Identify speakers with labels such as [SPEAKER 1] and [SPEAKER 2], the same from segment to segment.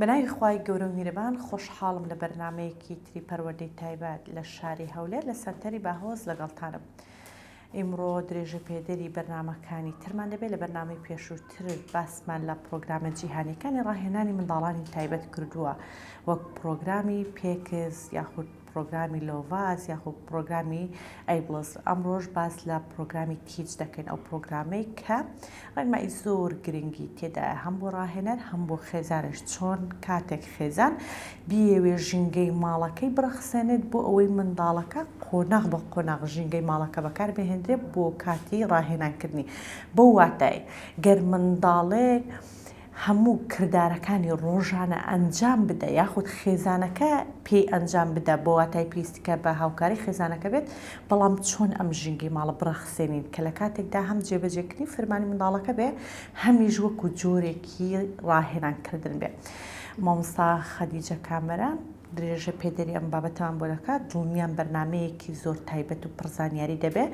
[SPEAKER 1] بەناوی خوای گەورە و میرەبان خۆشحاڵم لە بەرنامەیەکی تری پەروەردەی تایبەت لە شاری هەولێر لە سەنتەری باهۆز لەگەڵتانم. ئیمڕۆ درێژە پێدەری بەرنامەکانی ترمان دەبێت لە بەرنامەی پێشووتر باسمان لە پرۆگرامە جیهانیەکانی ڕاهێنانی منداڵانی تایبەت کردووە وەک پرۆگرامی PECS یاخود پرۆگرامی Lovaas یاخود پرۆگرامی ABLLS ئەمڕۆش باس لە پرۆگرامی TEACCH دەکەین ئەو پرۆگرامەی کە ڕێنمایی زۆر گرنگی تێدایە هەم بۆ ڕاهێنەر هەم بۆ خێزانش چۆن کاتێک خێزان بیەوێ ژینگەی ماڵەکەی بڕەخسێنێت بۆ ئەوەی منداڵەکە قۆناغ بە قۆناغ ژینگەی ماڵەکە بەکاربهێندرێت بۆ کاتی ڕاهێنانکردنی بەو واتای گەر منداڵێک هەموو کردارەکانی ڕۆژانە ئەنجام بدە یاخود خێزانەکە پێی ئەنجام بدە بۆ واتای پێویستی کە بە هاوکاری خێزانەکە بێت، بەڵام چۆن ئەم ژینگەی ماڵە بڕەخسێنین کە لە کاتێکدا هەم جێبەجێکردنی فرمانی منداڵەکە بێ هەمیش وەکو جۆرێکی ڕاهێنان کردن بێ. مامۆستا خەدیجە کامەران درێژە پێدەری ئەم بابەتەمان بۆ دەکات، دڵنیام بەرنامەیەکی زۆر تایبەت و پڕ زانیاری دەبێ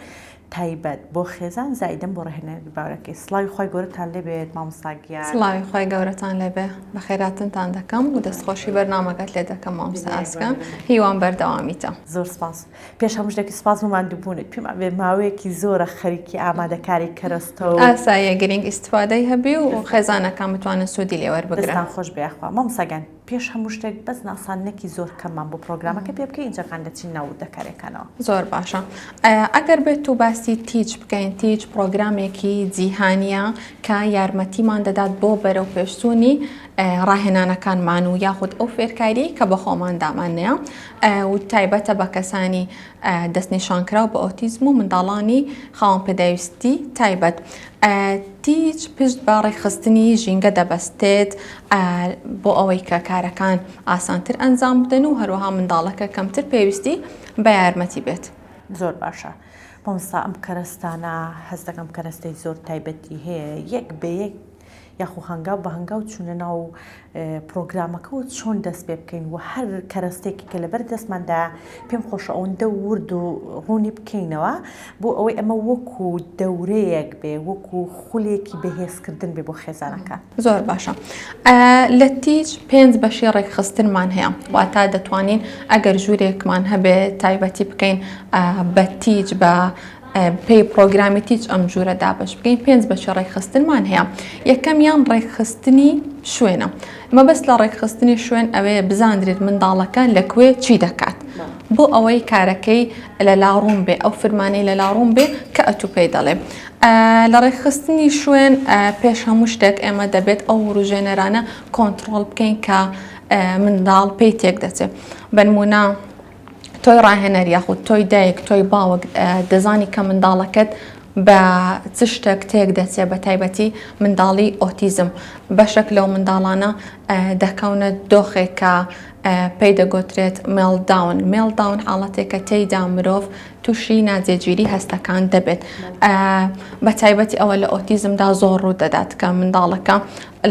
[SPEAKER 1] تایبەت بۆ خێزان زائیدەن بۆ ڕێهێنەری باوەرەکەی. سڵاوی خوای گەورەتان لێ بێت مامۆستا گیان.
[SPEAKER 2] سڵاوی خوای گەورەتان لێ بێ بەخێراتنتان دەکەم و دەستخۆشی بەرنامەکەت لێ دەکەم مامۆستا ئاسکە هیوام بەردەوامیتە.
[SPEAKER 1] زۆر سپاس. پێش هەموو شتێکی سپاس بۆ ماندووبوونت پێم وابێ ماوەیەکی زۆرە خەریکی ئامادەکاری کەرەستە و
[SPEAKER 2] ئاساییە گرینگ ئیستفادەی هەبی و خێزانەکان بتوانن سوودی لێ وەربگرن.
[SPEAKER 1] دەستتان خۆش بێ یاخوا مامۆستا گیان. پێش هەموو شتێک بەس ناساندنێکی زۆر کەممان بۆ پرۆگرامەکە پێ بکەی ئینجاکان دەچین ناو وردەکاریەکانەوە.
[SPEAKER 2] زۆر باشە ئەگەر بێت و باسی TEACCH بکەین TEACCH پرۆگرامێکی جیهانیە کە یارمەتیمان دەدات بۆ بەرەو پێشچوونی ڕاهێنانەکانمان و یاخود ئەو فێرکاری کە بە خۆمان دامانەیە و تایبەتە بە کەسانی دەستنیشانکراو بە ئۆتیزم و منداڵانی خاوەن پێداویستی تایبەت. TEACCH پشت بە ڕێکخستنی ژینگە دەبەستێت بۆ ئەوەی کە کارەکان ئاسانتر ئەنجام بدەن و هەروەها منداڵەکە کەمتر پێویستی بە یارمەتی بێت.
[SPEAKER 1] زۆر باشە مامۆستا ئەم کەرەستانە هەست دەکەم کەرەستەی زۆر تایبەتی هەیە یەک بە یەک یاخو هەنگاو بە هەنگاو چوونە ناو پرۆگرامەکەوە چۆن دەست پێ بکەین و هەر کەرەستێکی کە لەبەر دەستماندا پێم خۆشە ئەوەندە ورد و ڕوونی بکەینەوە بۆ ئەوەی ئەمە وەکو دەورەیەک بێ وەکو خولێکی بەهێزکردن بێ بۆ خێزانەکان.
[SPEAKER 2] زۆر باشە لە TEACCH پێنج بەشی ڕێکخستنمان هەیە واتا دەتوانین ئەگەر ژوورێکمان هەبێ تایبەتی بکەین بە TEACCH بە پێی پرۆگرامی TEACCH ئەم ژوورە دابەش بکەین پێنج بەشی ڕێکخستنمان هەیە یەکەمیان ڕێکخستنی شوێنە مەبەست لە ڕێکخستنی شوێن ئەوەیە بزاندرێت منداڵەکە لە کوێ چی دەکات بۆ ئەوەی کارەکەی لە لاڕوون بێ ئەو فرمانەی لە لاڕوون بێ کە ئەتو پێی دەڵێ لە ڕێکخستنی شوێن پێش هەموو شتێک ئێمە دەبێت ئەو وروژێنەرانە کۆنتڕۆڵ بکەین کە منداڵ پێی تێک دەچێت بەنمونە تۆی ڕاهێنەر یاخود تۆی دایک تۆی باوک دەزانی کە منداڵەکەت بە چ شتێک تێک دەچێت بە تایبەتی منداڵی ئۆتیزم بەشێک لەو منداڵانە دەکەونە دۆخێک کە پێی دەگۆترێت meltdown meltdown حاڵەتێکە تێیدا مرۆڤ تووشی ناجێگیری هەستەکان دەبێت بە تایبەتی ئەوە لە ئۆتیزمدا زۆر ڕوو دەدات کە منداڵەکە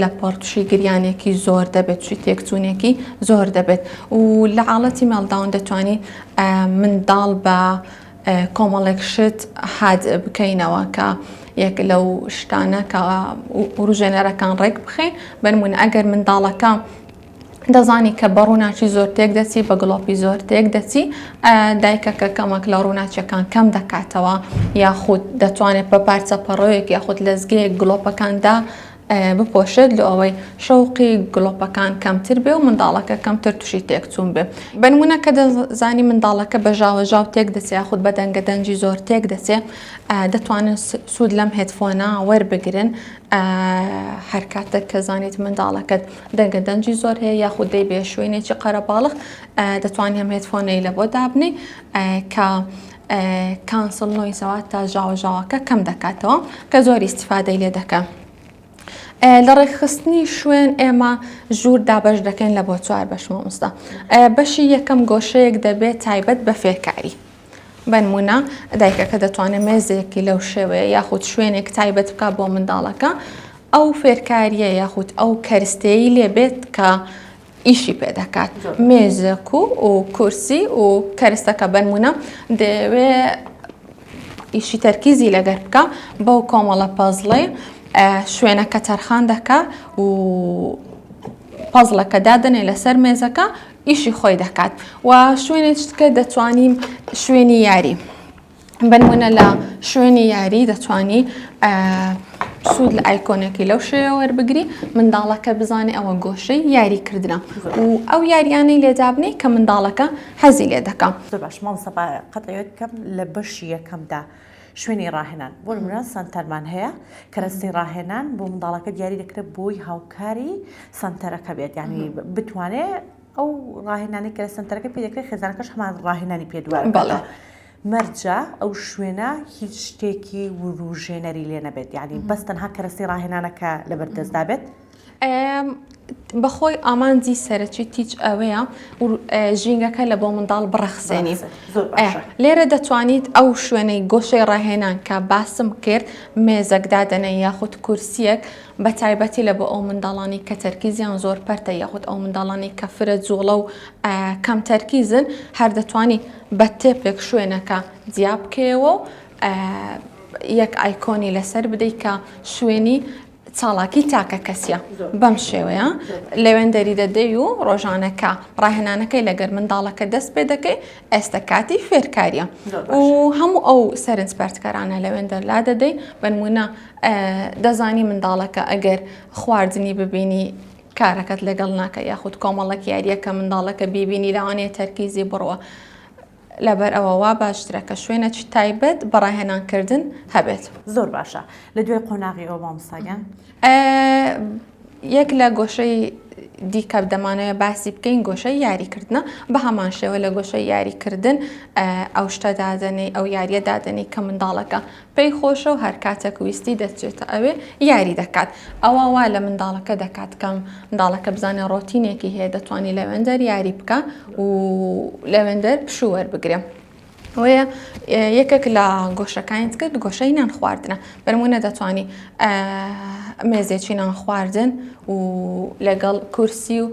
[SPEAKER 2] لە پڕ تووشی گریانێکی زۆر دەبێت تووشی تێکچوونێکی زۆر دەبێت و لە حاڵەتی meltdown دەتوانی منداڵ بە کۆمەڵێک شت حاد بکەینەوە کە یەک لەو شتانە کە وروژێنەرەکان ڕێک بخەین بەنمونە ئەگەر منداڵەکە دەزانی کە بە ڕووناکی زۆر تێک دەچی بە گڵۆپی زۆر تێک دەچی دایکەکە کەمەک لە ڕووناچەکان کەم دەکاتەوە یاخود دەتوانێت بە پارچە پەڕۆیەک یاخود لەزگەیەک گڵۆپەکاندا بپۆشێت لۆ ئەوەی شەوقی گڵۆپەکان کەمتر بێ و منداڵەکە کەمتر تووشی تێکچوون بێ. بەنمونە کە دەزانی منداڵەکە بە ژاوەژاو تێک دەچێ یاخود بە دەنگە دەنگی زۆر تێک دەچێ دەتوانن سوود لەم headphone ە وەربگرن هەر کاتێک کە زانیت منداڵەکەت دەنگە دەنگی زۆر هەیە یاخود دەیبێ شوێنێکی قەرەباڵغ دەتوانانی ئەم headphone ەی لە بۆ دابنی کە cancel noise ەوە تا ژاوەژاوەکە کەم دەکاتەوە کە زۆر ئیسیفادەی لێ دەکەن. لە ڕێکخستنی شوێن ئێمە ژوور دابەش دەکەین لە بۆ چوار بەش مامۆستا بەشی یەکەم گۆشەیەک دەبێت تایبەت بە فێرکاری بەنمونە دایکەکە دەتوانێت مێزێکی لەو شێوەیە یاخود شوێنێک تایبەت بکە بۆ منداڵەکە ئەو فێرکاریە یاخود ئەو کەرستەیە لێ بێت کە ئیشی پێ دەکات مێزێک و و کورسی و کەرستەکە بەنمونە دەیەوێ ئیشی تەرکیزی لەگەر بکە بەو کۆمەڵە پەزڵەی شوێنەکە تەرخان دەکا و. پەزڵەکە دادەنێ لەسەر مێزەکە ئیشی خۆی دەکات و شوێنێکی تکە دەتوانین شوێنی یاری بەنمونە لە شوێنی یاری دەتوانی سوود لە ئایکۆنێکی لەو شێوە وەربگری منداڵەکە بزانێ ئەوە گۆشەی یاری کردنە و ئەو یاریانەی لێدابنی کە منداڵەکە حەزی لێ دەکا.
[SPEAKER 1] زۆر باش مامۆستا با قەتعیەت بکەم لە بەشی یەکەمدا شوێنی ڕاهێنان بۆ نمونە سەنتەرمان هەیە کەرەستەی ڕاهێنان بۆ منداڵەکە دیاری دەکرێت بۆی هاوکاری سەنتەرەکە بێت یعنی بتوانێت ئەو ڕاهێنانی کە لە سەنتەرەکە پێ دەکرێت خێزانەکەش هەمان ڕاهێنانی پێ دووارە بەڵێ مەرجە ئەو شوێنە هیچ شتێکی وروژێنەری لێ نەبێت یعنی بەس تەنها کەرەستەی ڕاهێنانەکە لەبەر دەستدا بێت
[SPEAKER 2] بەخۆی ئامانجی سەرەکی تیچ ئەوەیە ژینگەکە لە بۆ منداڵ بڕەخسێنی لێرە دەتوانیت ئەو شوێنەی گۆشەی ڕاهێنان کە باسم کرد مێزەک دادەنێ یاخود کورسیەک بە تایبەتی لە بۆ ئەو منداڵانی کە تەرکیزیان زۆر پەرتە یاخود ئەو منداڵانی کە فرە جوڵە و کەم تەرکیزن هەر دەتوانی بە تێپێک شوێنەکە جیا بکەیەوە و یەک ئایکۆنی لەسەر بدەیت کە شوێنی چاڵاکی تاکە کەسیە بەم شێوەیە لەوێندەری دەدەی و ڕۆژانەکە ڕاهێنانەکەی لەگەر منداڵەکە دەست پێ دەکەی ئێستا کاتی فێرکاریە و هەموو ئەو سەرنج پەرتکەرانە لەوێندەر لا دەدەی بەنمونە دەزانی منداڵەکە ئەگەر خواردنی ببینی کارەکەت لەگەڵ ناکە یاخود کۆمەڵک یاریە کە منداڵەکە بیبینی لەوانەیە تەرکیزی بڕوە لەبەر ئەوە وا باشترە کە شوێنەکی تایبەت بە ڕاهێنان کردن هەبێت.
[SPEAKER 1] زۆر باشە لە دوای قۆناغی ئەوە مامۆستا گیان؟
[SPEAKER 2] یەک لە گۆشەی دیکە دەمانەوێت باسی بکەین گۆشەی یاریکردنە بە هەمان شێوە لە گۆشەی یاریکردن ئەو شتە دادەنێی ئەو یاریە دادەنێی کە منداڵەکە پێی خۆشە و هەر کاتێک ویستی دەچێتە ئەوێ یاری دەکات ئەوە وا لە منداڵەکە دەکات کە منداڵەکە بزانێ ڕۆتینێکی هەیە دەتوانانی لەوێندەر یاری بکە و لەوێندەر پشوو وەربگرێ. ئەوەیە یەکێک لە گۆشەکانی کرد گۆشەی نان خواردنە بەرمونە دەتوانی مێزێکی نان خواردن و لەگەڵ کورسی و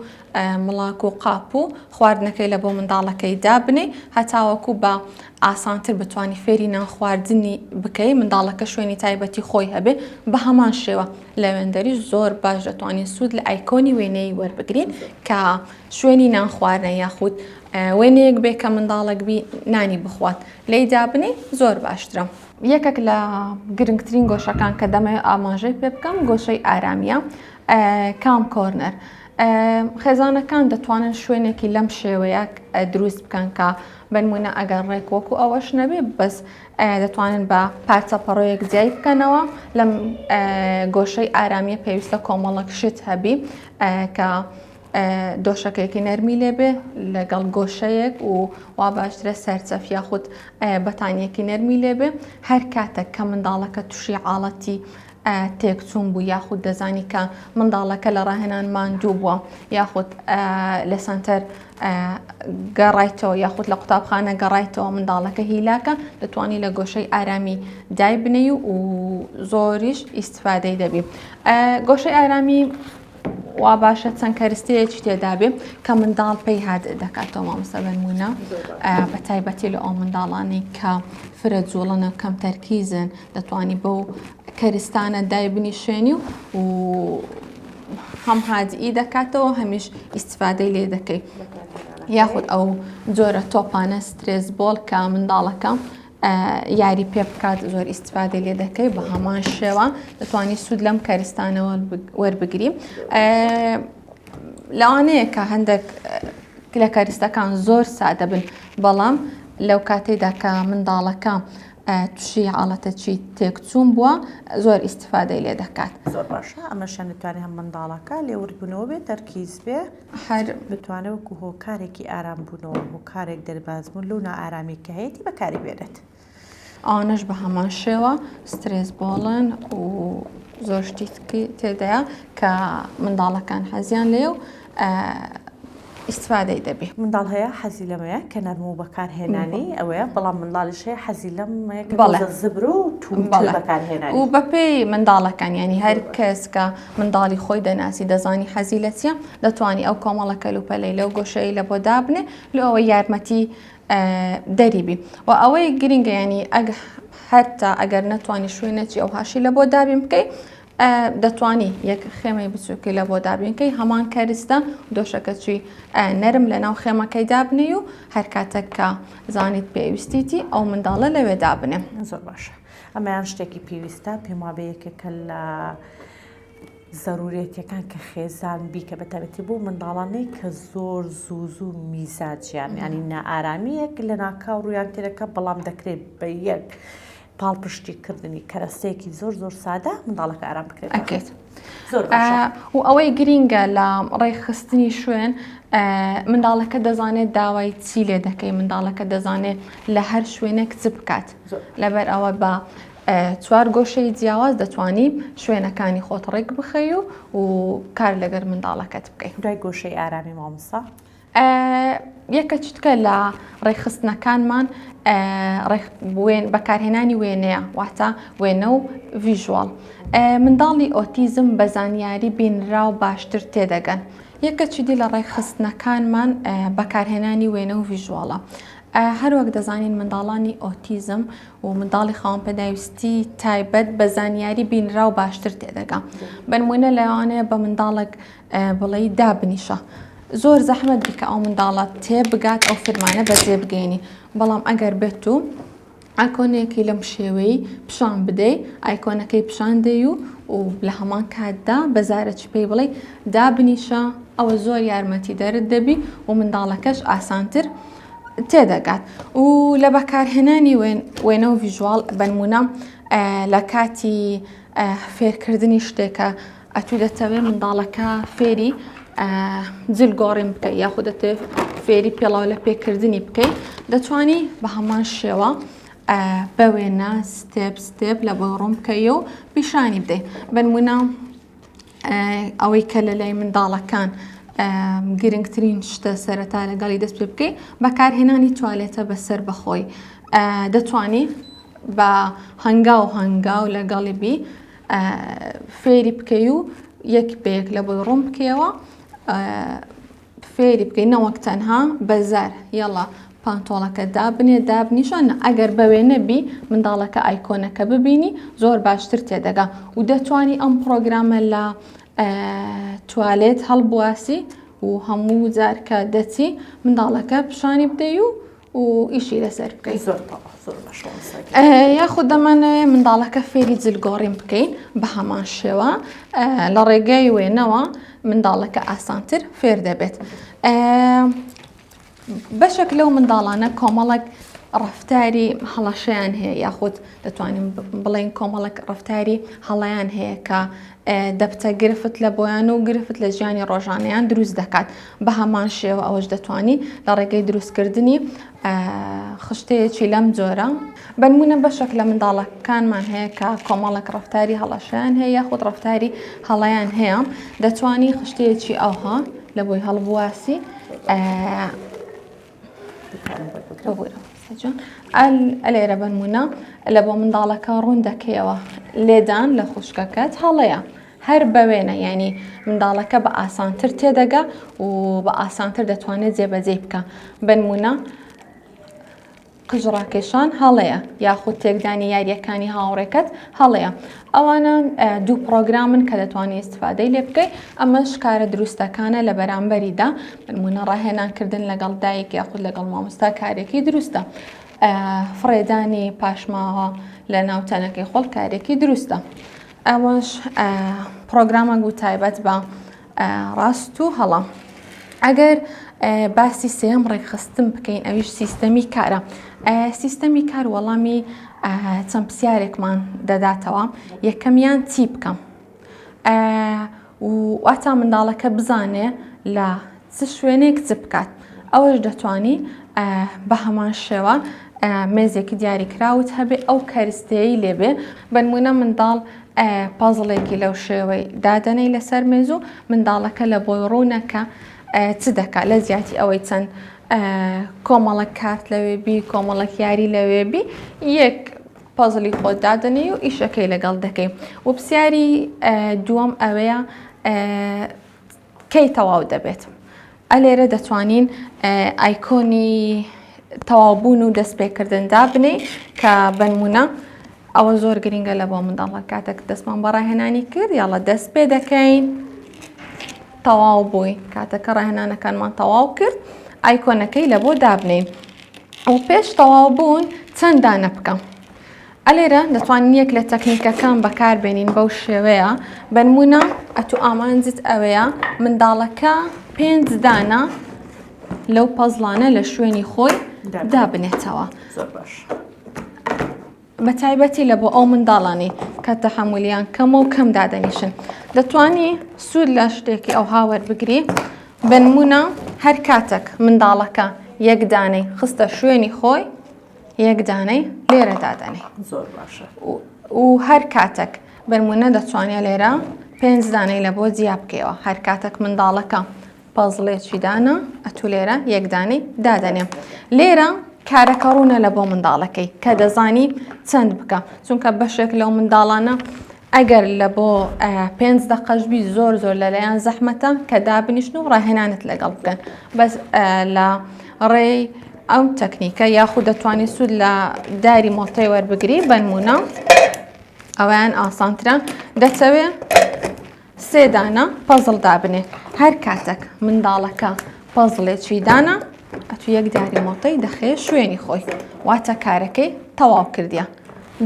[SPEAKER 2] مڵاک و قاپ و خواردنەکەی لە بۆ منداڵەکەی دابنێی هەتاوەکو بە ئاسانتر بتوانی فێری نان خواردنی بکەی منداڵەکە شوێنی تایبەتی خۆی هەبێ بە هەمان شێوە لەوێندەریش زۆر باش دەتوانین سوود لە ئایکۆنی وێنەی وەربگرین کە شوێنی نان خواردنە یاخود وێنەیەک بێ کە منداڵێک بی نانی بخوات لێی دابنێی زۆر باشترە. یەکێک لە گرنگترین گۆشەکان کە دەمەوێت ئاماژەی پێ بکەم گۆشەی ئارامیە calm corner خێزانەکان دەتوانن شوێنێکی لەم شێوەیە دروست بکەن کە بەنمونە ئەگەر ڕێک وەکو ئەوەش نەبێ بەس دەتوانن بە پارچە پەڕۆیەک جیای بکەنەوە لەم گۆشەی ئارامیە پێویستە کۆمەڵک شت هەبی کە دۆشەکێکی نەرمی لێبێ لەگەڵ گۆشەیەک و وا باشترە سەرچەف یاخود بەتانیەکی نەرمی لێبێ هەر کاتێک کە منداڵەکە تووشی عاڵەتی تێکچوون بوو یاخود دەزانی کە منداڵەکە لە ڕاهێنان ماندوو بووە یاخود لە سەنتەر گەڕایتەوە یاخود لە قوتابخانە گەڕایتەوە منداڵەکە هیلاکە دەتوانی لە گۆشەی ئارامی دای بنەی و زۆریش ئیسفادەی دەبی گۆشەی ئارامی وا باشە چەند کەرستەیەکی تێدابێ کە منداڵ پێی هات دەکاتەوە مامۆستا بەنمونە بە تایبەتی لە ئەو منداڵانەی کە فرە جوڵەنە کەم تەرکیزن دەتوانی بەو کەرستانە دای بنیشێنی و هەم هادئی دەکاتەوە هەمیش ئیسفادەی لێ دەکەی یاخود ئەو جۆرە تۆپانە stress ball کە منداڵەکە یاری پێ بکات زۆر ئیسفادەی لێ دەکەی بە هەمان شێوە دەتوانی سوود لەم کەرستانەوە وەربگری لەوانەیە کە هەندێک لە کەرستەکان زۆر سادە بن بەڵام لەو کاتێدا کە منداڵەکە تووشی حاڵەتەکی تێکچوون بووە زۆر ئیسفادەی لێ دەکات.
[SPEAKER 1] زۆر باشە ئەمەشیان دەتوانێت هەم منداڵەکە لێوردبوونەوە بێت تەرکیز بێ
[SPEAKER 2] هەر
[SPEAKER 1] بتوانێت وەکو هۆکارێکی ئارام بوونەوە هۆکارێک دەربازبوون لەو نائارامی کە هەیەتی بەکاری بێنێت.
[SPEAKER 2] ئەوانەش بە هەمان شێوە stress ball ن و زۆر شتی تێدایە کە منداڵەکان حەزیان لێ و ئیسفادەی دەبی.
[SPEAKER 1] منداڵ هەیە حەزی لەمەیە کە نەرم و بەکارهێنانی ئەوەیە بەڵام منداڵیش هەیە حەزی لەمەیە کە تۆزە زبر و توندتر بەکارهێنانی.
[SPEAKER 2] و بەپێی منداڵەکان یانی هەر کەس کە منداڵی خۆی دەناسی دەزانی حەزی لە چییە دەتوانی ئەو کۆمەڵە کەلوپەلەی لەو گۆشەی لە بۆ دابنێ لۆ ئەوەی یارمەتی دەری بی و ئەوەی گرنگە ینی ئەگ هەتا ئەگەر نەتوانی شوێنێکی ئەو هاشی لە بۆ دابین بکەی. دەتوانی یەک خێمەی بچووکی لە بۆ دابینکەی هەمان کەرستە دۆشەکەچی نەرم لە ناو خێمەکەی دابنێی و هەر کاتێک کە زانیت پێویستیتی ئەو منداڵە لەوێ دابنێ.
[SPEAKER 1] زۆر باشە ئەمەیان شتێکی پێویستە پێم وابێ یەکێکە لە زەرورێتیەکان کە خێزان بیکە بە تایبەتی بۆ منداڵانەی کە زۆر زوو زوو میزاجیان ینی نائارامیەک لە ناکاو ڕویان تێدەکە بەڵام دەکرێت بە یەک پاڵپشتی کردنی کەرەستەیەکی زۆر زۆر سادە منداڵەکە ئارام بکرێت
[SPEAKER 2] ئەکرێت زۆر باشە و ئەوەی گرینگە لە ڕێکخستنی شوێن منداڵەکە دەزانێت داوای چی لێ دەکەی منداڵەکە دەزانێت لە هەر شوێنێک چ بکات لەبەر ئەوە بە چوار گۆشەی جیاواز دەتوانی شوێنەکانی خۆت ڕێک بخەی و و کار لەگەر منداڵەکەت بکەی.
[SPEAKER 1] دوای گۆشەی ئارامی مامۆستا.
[SPEAKER 2] یەکە چتکە لە ڕێکخستنەکانمان بەکارهێنانی وێنەیە واتە وێنە و visual. منداڵی ئۆتیزم بە زانیاری بینراو باشتر تێدەگەن. یەکە چیدی لە ڕێکخستنەکانمان بەکارهێنانی وێنە و visual ە. هەروەک دەزانین منداڵانی ئۆتیزم و منداڵی خاوەن پێداویستی تایبەت بە زانیاری بینراو باشتر تێدەگا. بەنمونە لەوانەیە بە منداڵێک بڵێی دابنیشە زۆر زەحمەت بی کە ئەو منداڵە تێبگات ئەو فرمانە بەجێ بگەینی بەڵام ئەگەر بێت و ئایکۆنێکی لەم شێوەی پیشان بدەی ئایکۆنەکەی پیشان دەی و و لە هەمان کاتدا بە زارەکی پێی بڵێ دابنیشە ئەوە زۆر یارمەتی دەرت دەبی و منداڵەکەش ئاسانتر تێدەگات و لە بەکارهێنانی وێنە و visual بەنمونە لە کاتی فێرکردنی شتێکە ئەتوو دەتەوێ منداڵەکە فێری جل گۆڕین بکەی یاخود دەتەوێت فێری پێڵاو لە پێکردنی بکەی دەتوانی بە هەمان شێوە بە وێنە step step لە بۆی ڕوون بکەی و پیشانی بدەیت بەنمونە ئەوەی کە لە لای منداڵەکان گرنگترین شتە سەرەتا لەگەڵی دەست پێ بکەی بەکارهێنانی توالێتە بەسەر بەخۆی دەتوانی بە هەنگاو هەنگاو لەگەڵی بی فێری بکەی و یەک بە یەک لە بۆی ڕوون بکەیەوە فێری بکەی نەوەک تەنها بەزار یەڵا پانتۆڵەکە دابنێ دابنیشە ئەگەر بەوێ نەبی منداڵەکە ئایکۆنەکە ببینی زۆر باشتر تێدەگا و دەتوانی ئەم پرۆگرامە لە توالێت هەڵبواسی و هەموو جارکە دەچی منداڵەکە پیشانی بدەی و و ئیشی لەسەر بکەین
[SPEAKER 1] زۆر تەواو زۆر باشە مامۆستا
[SPEAKER 2] گیان. یاخود دەمانەوێ منداڵەکە فێری جل گۆڕین بکەین بە هەمان شێوە لە ڕێگای وێنەوە منداڵەکە ئاسانتر فێر دەبێت بەشێک لەو منداڵانە کۆمەڵک ڕفتاری هەڵەشەیان هەیە یاخود دەتوانین بڵێین کۆمەڵک ڕفتاری هەڵەیان هەیە کە دەبتە گرفت لە بۆیان و گرفت لە ژیانی ڕۆژانەیان دروست دەکات بە هەمان شێوە ئەوەش دەتوانی لە ڕێگەی دروستکردنی خشتەیەکی لەم جۆرە بەنمونە بەشێک لە منداڵەکانمان هەیە کە کۆمەڵێک ڕفتاری هەڵەشیان هەیە یاخود ڕفتاری هەڵەیان هەیە دەتوانی خشتەیەکی ئەوها لە بۆی هەڵبواسی ئەلێرە بەنمونە لە بۆ منداڵەکە ڕوون دەکەیەوە لێدان لە خوشکەکەت هەڵەیە هەر بەوێنە یعنی منداڵەکە بە ئاسانتر تێدەگا و بە ئاسانتر دەتوانێت جێبەجێ بکە بنمونە قژ ڕاکێشان هەڵەیە یاخود تێکدانی یارییەکانی هاوڕێکەت هەڵەیە. ئەوانە دوو پڕۆگرامن کە دەتوانی ئیستفادەی لێ بکەی ئەمەش کارە دروستەکانە لە بەرامبەریدا بنمونە ڕاهێنانکردن لەگەڵ دایک یاخود لەگەڵ مامۆستا کارێکی دروستە فڕێدانی پاشماوە لە ناو تەنەکەی خۆڵ کارێکی دروستە ئەوەش پڕۆگرامە گوو تایبەت بە ڕاست و هەڵە. ئەگەر باسی سێیەم ڕێکخستن بکەین ئەویش سیستەمی کارە. سیستەمی کار وەڵامی چەند پرسیارێکمان دەداتەوە یەکەمیان چی بکەم واتا منداڵەکە بزانێ لە چ شوێنێک چ بکات ئەوەش دەتوانی بە هەمان شێوە مێزێکی دیاریکراوت هەبێ ئەو کەرستەیەی لێبێ بەنمونە منداڵ پەزڵێکی لەو شێوەی دادەنێی لەسەر مێز و منداڵەکە لە بۆی ڕوونە کە چ دەکات لە جیاتی ئەوەی چەند کۆمەڵک کارت لەوێ بی کۆمەڵک یاری لەوێ بی یەک پەزڵی خۆت دادەنێی و ئیشەکەی لەگەڵ دەکەی و پرسیاری دووەم ئەوەیە کەی تەواو دەبێت؟ ئەلێرە دەتوانین ئایکۆنی تەواوبوون و دەستپێکردن دابنێین کە بەنمونە. ئەوە زۆر گرنگە لە بۆ منداڵە کاتێک دەستمان بە ڕاهێنانی کرد یاڵە دەست پێ دەکەین تەواو بووین کاتەکە ڕاهێنانەکانمان تەواو کرد icon ەکەی لە بۆ دابنین و پێش تەواو بوون چەند دانە بکەم ئەلێرە دەتوانین یەک لە تەکنیکەکان بەکاربێنین بەو شێوەیە بەنمونە ئەتو ئامانجت ئەوەیە منداڵەکە پێنج دانە لەو پەزڵانە لە شوێنی خۆی دابنێتەوە.
[SPEAKER 1] زۆر باش.
[SPEAKER 2] بە تایبەتی لە بۆ ئەو منداڵانەی کە تەحەمولیان کەمە و کەم دادەنیشن دەتوانی سوود لە شتێکی ئەوها وەربگری بەنمونە هەر کاتێک منداڵەکە یەک دانەی خستە شوێنی خۆی یەک دانەی لێرە دادەنێ
[SPEAKER 1] زۆر باشە
[SPEAKER 2] و هەر کاتێک بەرمونە دەتوانێت لێرە پێنج دانەی لە بۆ جیا بکەیەوە هەر کاتێک منداڵەکە پەزڵێکی دانا ئەتوو لێرە یەک دانەی دادەنێ لێرە کارەکە ڕوونە لە بۆ منداڵەکەی کە دەزانی چەند بکە چونکە بەشێک لەو منداڵانە ئەگەر لە بۆ پێنج دەقەش بی زۆر زۆر لەلایەن زەحمەتە کە دابنیشن و ڕاهێنانت لەگەڵ بکەن بەس لە ڕێی ئەو تەکنیکە یاخود دەتوانانی سوود لە داری مۆتەی وەربگری بەنمونە ئەویان ئاسانترە دەتەوێ سێ دانە پەزڵ دابنێ هەر کاتەک منداڵەکە پەزڵێکی دانا ئەتو یەک داری مۆتەی دەخەیە شوێنی خۆی واتە کارەکەی تەواو کردیە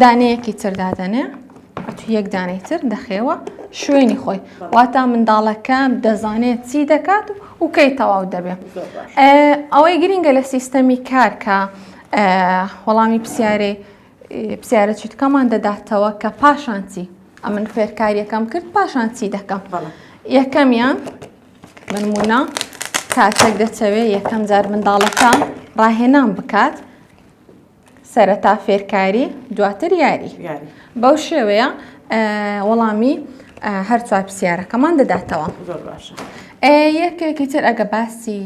[SPEAKER 2] دانەیەکی تر دادەنێ ئەتو یەک دانەی تر دەخێوە شوێنی خۆی واتە منداڵەکە دەزانێت چی دەکات و کەی تەواو دەبێ ئەوەی گرنگە لە سیستەمی کار کە وەڵامی پرسیارەی پرسیارە چیتکەمان دەداتەوە کە پاشان چی ئەمن فێرکاریەکەم کرد پاشان چی دەکەم یەکەمیان بنمونە کاتێک دەچەوێ یەکەم جار منداڵەکە ڕاهێنان بکات سەرەتا فێرکاری دواتر یاری بەو شێوەیە وەڵامی هەر چوار پرسیارەکەمان دەداتەوە
[SPEAKER 1] زۆر باشە
[SPEAKER 2] یەکێکی تر ئەگە باسی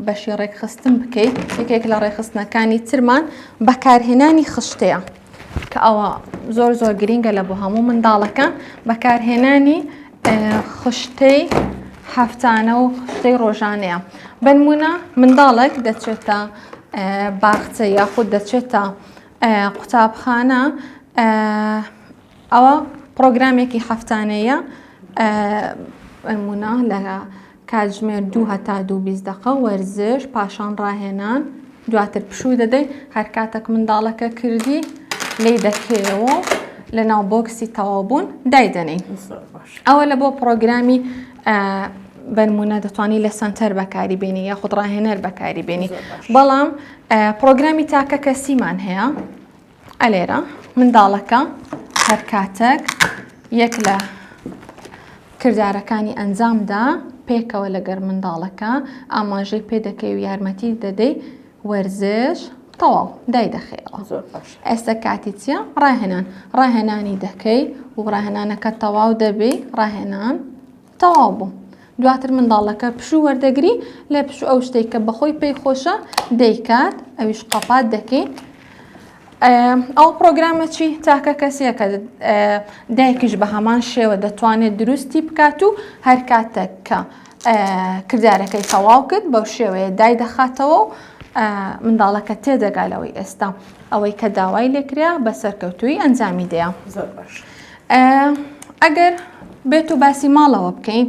[SPEAKER 2] بەشی ڕێکخستن بکەیت یەکێک لە ڕێکخستنەکانی ترمان بەکارهێنانی خشتەیە کە ئەوە زۆر زۆر گرینگە لە بۆ هەموو منداڵەکان بەکارهێنانی خشتەی هەفتانە و خشتەی ڕۆژانەیە بەنمونە منداڵێک دەچێتە باخچە یاخود دەچێتە قوتابخانە ئەوە پرۆگرامێکی هەفتانەیە بەنمونە لە کاتژمێر دوو هەتا دوو 20 دقە وەرزش پاشان ڕاهێنان دواتر پشوو دەدەی هەر کاتێک منداڵەکە کردی لی دەکەیەوە لە ناو box ی تەواو بوون دایدەنێی ئەوە لە بۆ پرۆگرامی بەرمونە دەتوانی لە سنتەر بەکاری بێنی یاخود ڕاهێنەر بەکاری بێنی بەڵام پرۆگرامی تاکە کەسیمان هەیە ئەلێرە منداڵەکە هەر کاتێک یەک لە کردارەکانی ئەنجامدا پێکەوە لەگەر منداڵەکە ئاماژەی پێ دەکەی و یارمەتی دەدەی وەرزش تەواو دایدەخەیەوە ئێستا کاتی چییە ڕاهێنان ڕاهێنانی دەکەی و ڕاهێنانەکە تەواو دەبی ڕاهێنان تەواو بوو دواتر منداڵەکە پشوو وەردەگری لە پشوو ئەو شتێک کە بەخۆی پێی خۆشە دەیکات ئەویش قەپات دەکەین ئەو پرۆگرامە چی تاکە کەسیە کە دایکیش بە هەمان شێوە دەتوانێت دروستی بکات و هەر کاتێک کە کردارەکەی تەواو کرد بەو شێوەیە دای دەخاتەوە و منداڵەکە تێدەگا لەوەی ئێستا ئەوەی کە داوای لێکرا بە سەرکەوتووی ئەنجامی دەیە
[SPEAKER 1] زۆر باش
[SPEAKER 2] ئەگەر بێت و باسی ماڵەوە بکەین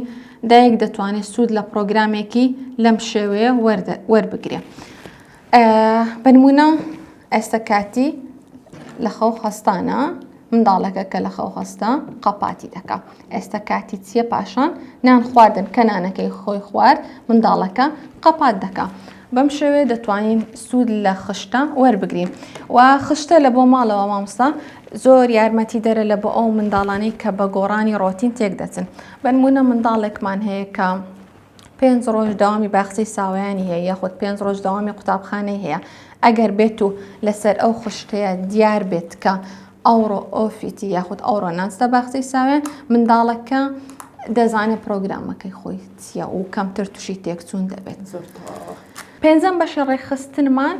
[SPEAKER 2] دایک دەتوانێت سوود لە پرۆگرامێکی لەم شێوەیە وەربگرێ بەنمونە ئێستا کاتی لە خەو هەستانە منداڵەکە کە لە خەو هەستا قەپاتی دەکا ئێستا کاتی چییە پاشان نان خواردن کە نانەکەی خۆی خوارد منداڵەکە قەپات دەکا بەم شێوەیە دەتوانین سوود لە خشتە وەربگرین و خشتە لە بۆ ماڵەوە مامۆستا زۆر یارمەتی دەرە لە بۆ ئەو منداڵانەی کە بە گۆڕانی ڕۆتین تێک دەچن بەنمونە منداڵێکمان هەیە کە پێنج ڕۆژ دەوامی باخچەی ساوایانی هەیە یاخود پێنج ڕۆژ دەوامی قوتابخانەی هەیە ئەگەر بێت و لەسەر ئەو خشتەیە دیار بێت کە ئەوڕۆ ئۆفیتی یاخود ئەوڕۆ ناچتە باخچەی ساوێن منداڵەکە دەزانێت پرۆگرامەکەی خۆی چییە و کەمتر تووشی تێکچوون دەبێت پێنجەم بەشی ڕێکخستنمان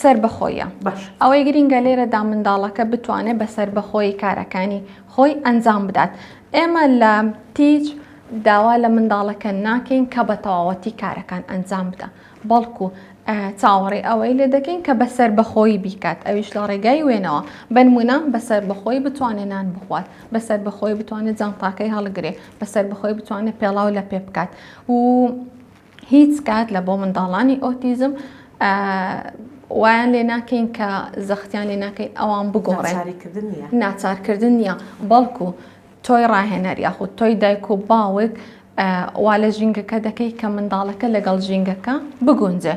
[SPEAKER 2] سەربەخۆیە ئەوەی گرینگە لێرەدا منداڵەکە بتوانێت بە سەربەخۆیی کارەکانی خۆی ئەنجام بدات ئێمە لە تیچ. داوا لە منداڵەکە ناکەین کە بە تەواوەتی کارەکان ئەنجام بدا بەڵکو چاوەڕێی ئەوەی لێ دەکەین کە بە سەربەخۆیی بیکات ئەویش لە ڕێگای وێنەوە بەنمونە بە سەربەخۆی بتوانێت نان بخوات بە سەربەخۆی بتوانێت جانتاکەی هەڵگرێ بە سەربەخۆی بتوانێت پێڵاو لە پێ بکات و هیچ کات لە بۆ منداڵانی ئۆتیزم وایان لێ ناکەین کە زەختیان لێ ناکەین ئەوان بگۆڕێن ناچارکردن نییە بەڵکو تۆی ڕاهێنەر یاخود تۆی دایک و باوک وا لە ژینگەکە دەکەی کە منداڵەکە لەگەڵ ژینگەکە بگونجێ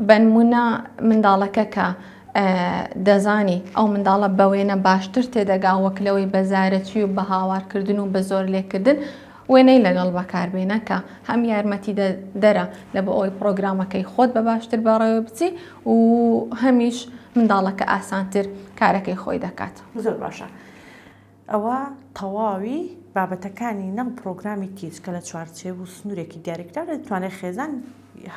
[SPEAKER 2] بەنمونە منداڵەکە کە دەزانی ئەو منداڵە بە وێنە باشتر تێدەگا وەک لەوەی بە زارەکی و بە هاوارکردن و بە زۆر لێکردن وێنەی لەگەڵ بەکاربێنە کە هەم یارمەتی دەرە لە بۆ ئەوەی پرۆگرامەکەی خۆت بە باشتر بەڕێوە بچی و هەمیش منداڵەکە ئاسانتر کارەکەی خۆی دەکات.
[SPEAKER 1] زۆر باشە ئەوە تەواوی بابەتەکانی ناو پرۆگرامی تیچ کە لە چوارچێو و سنوورێکی دیاریکراودا دەتوانێت خێزان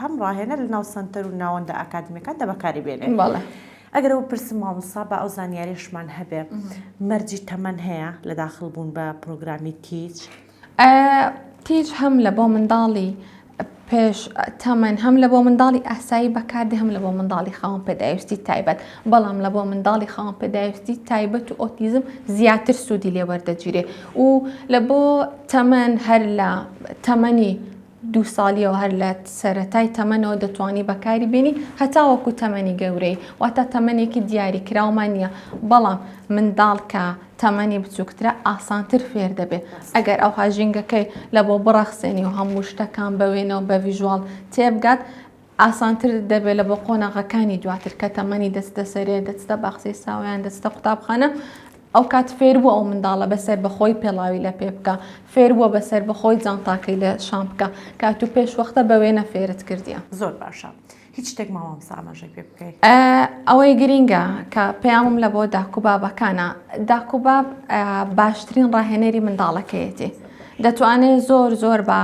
[SPEAKER 1] هەم ڕاهێنەر لە ناو سەنتەر و ناوەندە ئاکادمیەکاندا بەکاری بێنێت.
[SPEAKER 2] بەڵێ.
[SPEAKER 1] ئەگەر ئەوە پرسم مامۆستا با ئەو زانیاریشمان هەبێ مەرجی تەمەن هەیە لە داخل بوون بە پرۆگرامی تیچ؟
[SPEAKER 2] تیچ هەم لە بۆ منداڵی پێش تەمەن هەم لە بۆ منداڵی ئاسایی بەکاردێ هەم لە بۆ منداڵی خاوەن پێداویستی تایبەت بەڵام لە بۆ منداڵی خاوەن پێداویستی تایبەت و ئۆتیزم زیاتر سوودی لێ وەردەگیرێ و لە بۆ تەمەن هەر لە تەمەنی دوو ساڵیەوە هەر لە سەرەتای تەمەنەوە دەتوانی بەکاری بێنی هەتاوەکو تەمەنی گەورەی واتە تەمەنێکی دیاریکراومان نییە بەڵام منداڵ کە تەمەنی بچووکترە ئاسانتر فێر دەبێت ئەگەر ئەوها ژینگەکەی لە بۆ بڕەخسێنی و هەموو شتەکان بە وێنە و بە visual تێبگات ئاسانتر دەبێت لە بۆ قۆناغەکانی دواتر کە تەمەنی دەچتە سەرێ دەچتە باخچەی ساوایان دەچتە قوتابخانە ئەو کات فێر بوو ئەو منداڵە بەسەر بەخۆی پێڵاوی لە پێ بکە فێر بووە بەسەر بەخۆی جانتاکەی لە شان بکە کات و پێش وەختە بە وێنە فێرت کردیە.
[SPEAKER 1] زۆر باشە هیچ شتێک ماوە مامۆستا ئاماژەی پێ بکەی؟
[SPEAKER 2] ئەوەی گرینگە کە پەیامم لە بۆ داک و بابەکانە داک و باب باشترین ڕاهێنەری منداڵەکەیەتی دەتوانێت زۆر زۆر بە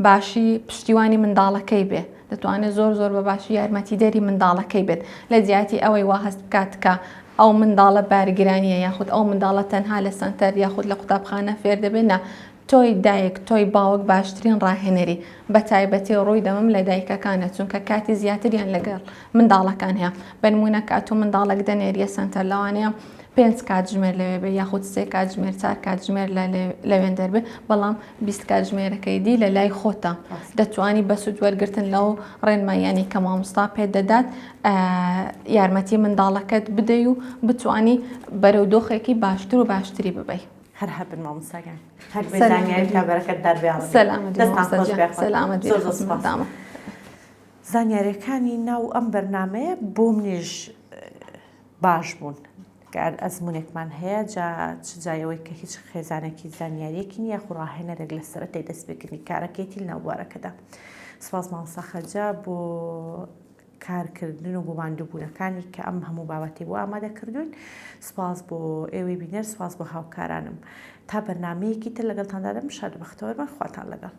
[SPEAKER 2] باشی پشتیوانی منداڵەکەی بێ دەتوانێت زۆر زۆر بە باشی یارمەتیدەری منداڵەکەی بێت لە جیاتی ئەوەی وا هەست بکات کە ئەو منداڵە بارگرانیە یاخود ئەو منداڵە تەنها لە سەنتەر یاخود لە قوتابخانە فێر دەبێت نا تۆی دایک تۆی باوک باشترین ڕاهێنەری بەتایبەتی ڕووی دەمم لە دایکەکانە چونکە کاتی زیاتریان لەگەڵ منداڵەکان هەیە بەنمونە کات و منداڵێک دەنێریە سەنتەر لەوانەیە پێنج کاتژمێر لەوێ بێ یاخود سێ کاتژمێر چار کاتژمێر لەوێن دەربێ بەڵام 20 کاتژمێرەکەی دی لە لای خۆتە دەتوانی بە سوود وەرگتن لەو ڕێنماییانی کە مامۆستا پێت دەدات یارمەتی منداڵەکەت بدەی و بتانی بەرەو دۆخێکی باشتر و باشتری ببەی.
[SPEAKER 1] هەر هەبن مامۆستا گیان هەر بێ زانیاریتان بەرەکەتدار بێ
[SPEAKER 2] سەلامەت دەستان خۆش بێ سەلامەت
[SPEAKER 1] زۆر زۆر سوپاس. زانیاریەکانی ناو ئەم بەرنامەیە بۆ منیش باش بوون کە ئەزمونێکمان هەیە جا چ جای ئەوەی کە هیچ خێزانێکی زانیاریەکی نییە خو ڕاهێنەرێک لە سەرەتای دەستپێکردنی کارەکەیتی لەناو بوارەکەدا سپاس مامۆستا خەجە بۆ کارکردن و بۆ ماندووبوونەکانی کە ئەم هەموو بابەتەی بۆ ئامادە کردووین سپاس بۆ ئێوەی بینەر سپاس بۆ هاوکارانم تا بەرنمەیەکی تر لەگەڵتاندا دەم شاد و بەختەوەر بن خواتان لەگەڵ.